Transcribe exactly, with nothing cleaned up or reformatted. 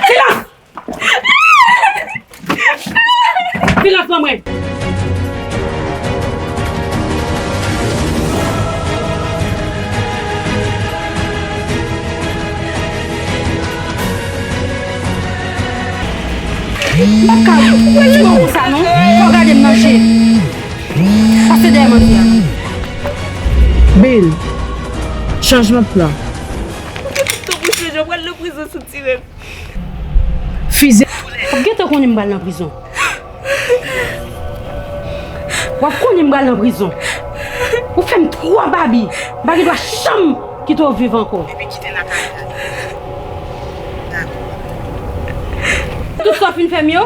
Silans! Silans nan mwen! M p ap ka tchwe w konsa non. Fò w gade m nan je. Pase dèyè manje a. Bill, chanjman plan. Ou gen tout tan pou w chanje, w pral nan prizon si w tire m. Fize. W ap gentan konnen m pral nan prizon. W ap konnen m pral nan prizon. Ou fè m twò babi. M pa gen dwa janm kite w viv ankò. Epi kite Nathalie ale. Dakò. Tout sa w fin fè m yo,